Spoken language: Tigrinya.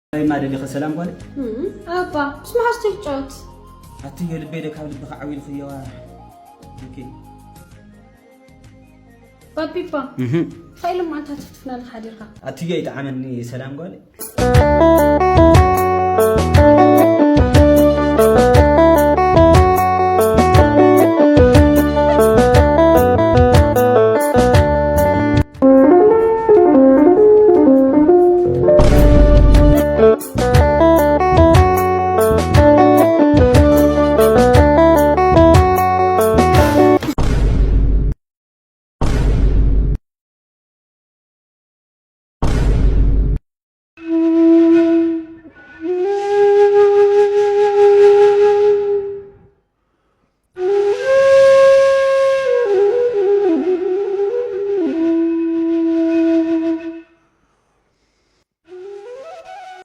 እንታይ ማደሊኸ ሰላም ጓል? እም፣ ኣባ ምስ መሓዝተይ ትጫወት። ኣትዮ ልበይ ደ ካብ ልብኻ ዓው ኢልኽዮዋ። ኦኬ። ባቢባ እህ ኸኢሉ ማንታ ትፍትፍና ልካ ሓዲርካ። ኣትዮ ይጥዓመኒ ሰላም ጓል።